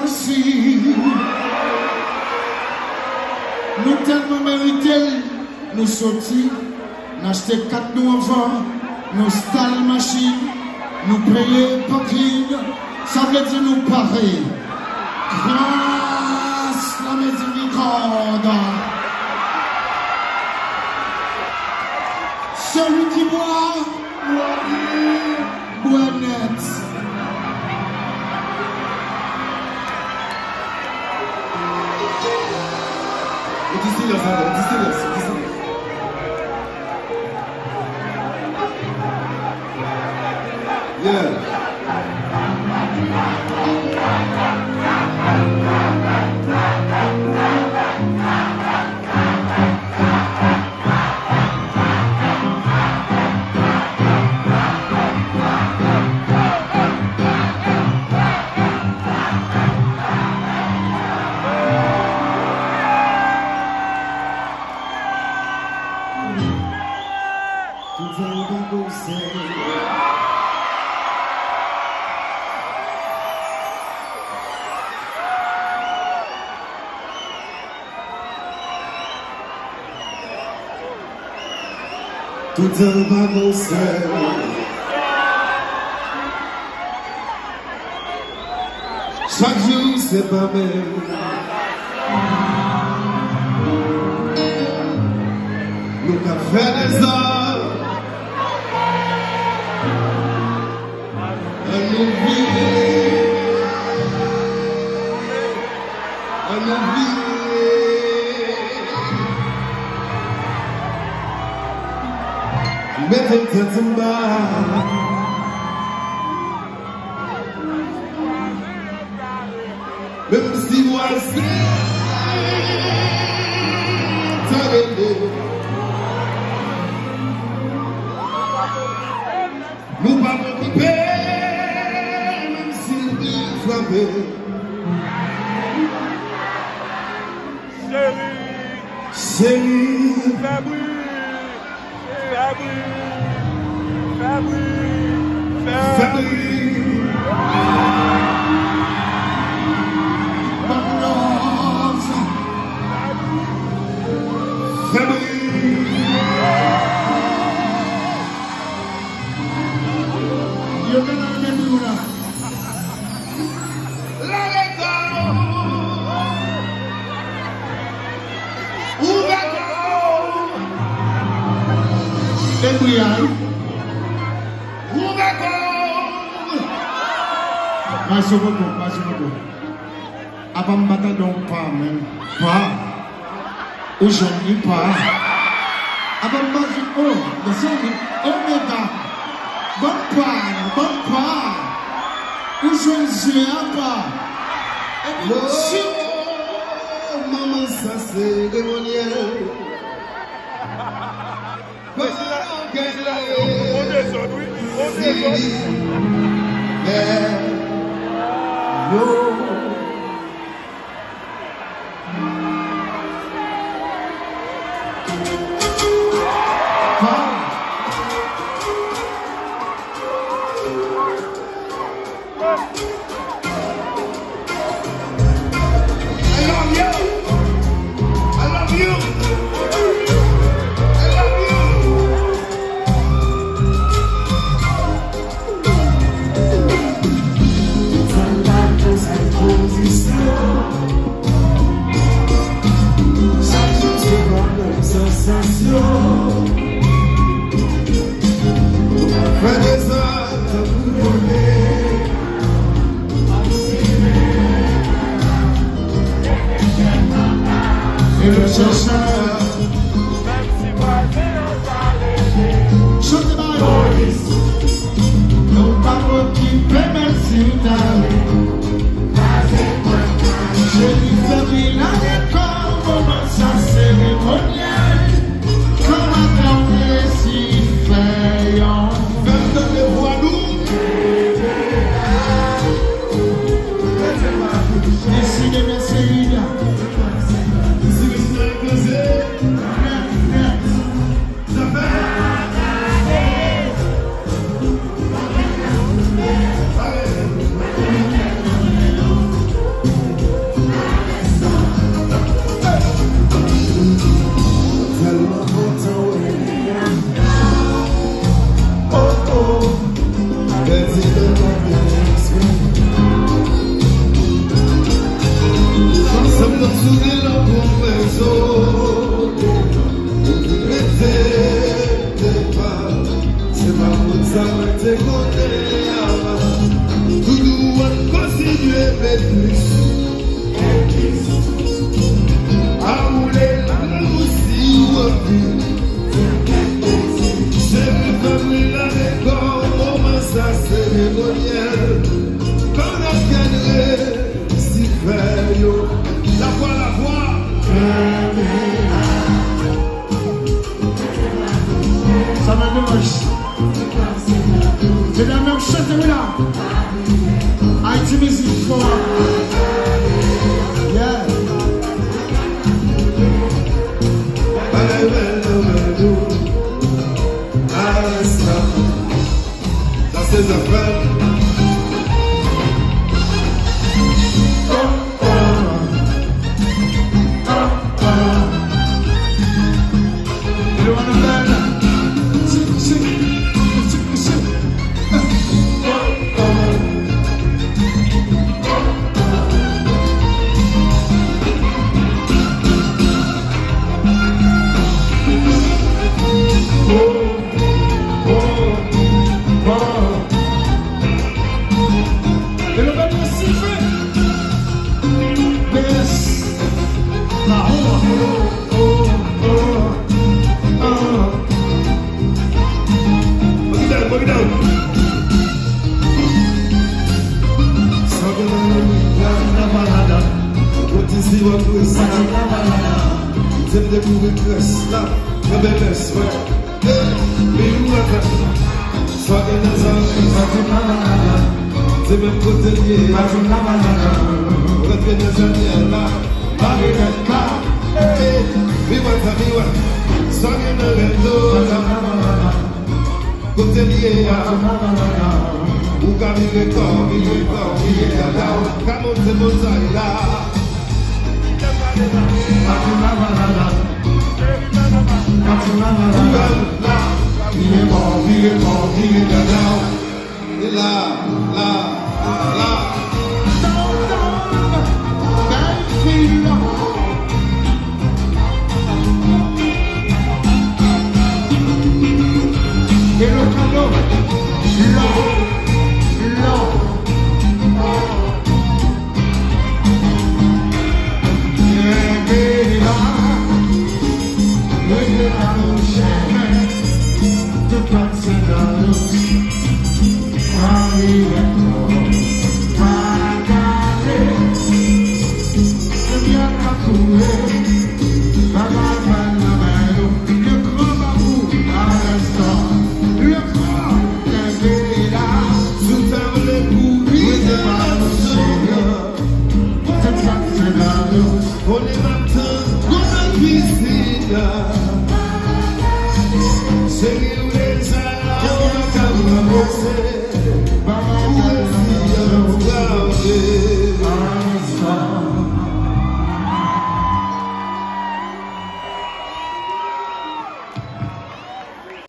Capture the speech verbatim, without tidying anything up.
Si nou tèlman merite l, nou soti, n achte kat nou anvan, nou style machin, nou peye parking, sa vle di nou pare. Grâce la miséricorde. Celui qui boit, boit nèt. Ou di silans ankò, ou di silans, ou di silans. Yeah. Tout sa yo pa konsèy. Tout sa yo pa konsèy. Chak jou se pa menm. Nou ka fè dezòd. Ann nou vire. Ann nou vire. Mete tèt anba. Menm si vwazen ta rele, nou p ap okipe, menm si l vin frape. Cheri, cheri, fè bri. Fè bri, fè bri, fè bri. Ban m love. Fè bri. Yo genlè renmen bri w la. Lave kò w. Ouvè kò w. E bri a wi. Ouvè kò w. Maestro poko, maestro poko. Apa m pa tande yon pa menm. Pa. Ou jwenn li pa. Apa m pa jwenn, oh, mezanmi, oh, mega. Ban m pa, non, ban m pa. Ou jwenn zye a pa. Epi, oh, chit. Manman, sa seremonyèl. Prezidan, prezidan, on dezòd, wi, on dezòd. I love you. I love you. I love you. Tout sa n pa bezwen pozisyon. Chak jou se pwoblèm, sansasyon. Fè dezòd tankou vòlè. E nou chèche. Chante ba yo. Nou pa okipe menm si w ta rele. Cheri, fè bri, lave kò w, moman sa seremonyèl. Kòman ka w resi fè yon. Fè m tande vwa nou. Deside, deside. Alelouya. Seri fanmi nan dekò moman sa seremonyèl. Kòm n ap gade Sifè yo. Lavwa, lavwa. Sa nan demanch. Medam, n ap chante, wi la. Ayiti mizik fò. Yeah. Sa se zafè. Break it down, break it down. Sa gen nan men la, la balada. Kote se wè kwe sa. Sa gen nan balada. Se m dekouvri kres la. Nan bèbès, wè. Hey, men nou wè fè. Sa gen nan zòrèy. Sa gen nan balada. Se menm kote l ye. Sa gen nan balada. Rantre nan zòrèy la. Mare rèd la. Hey, men wè sa, men wè. Sa gen nan rèd la. Sa gen nan balada. Kote l ye a? Ou ka vire kò, vire kò, vire dada w. Ka monte montay la. Pati la, pati la, pati la. Ou ka la, vire bò, vire bò, vire dada w. E la, la, la. Downtown, bèl vil. E lo kado, lo, lo. Kenbe la, rete pa nou chemen, tout pase nan nou. Mari lè kò, pa gade, limyè k ap koule, bagay pa nan men nou. Le gran bambou, arès la, le gran kenbe la. Si w ta vle kouri, rete pa nou chemen. Tout sa k se nan nou. Konnen m ap tann nou nan kizin nan. Seri w deja la, ou pa ka ranplase.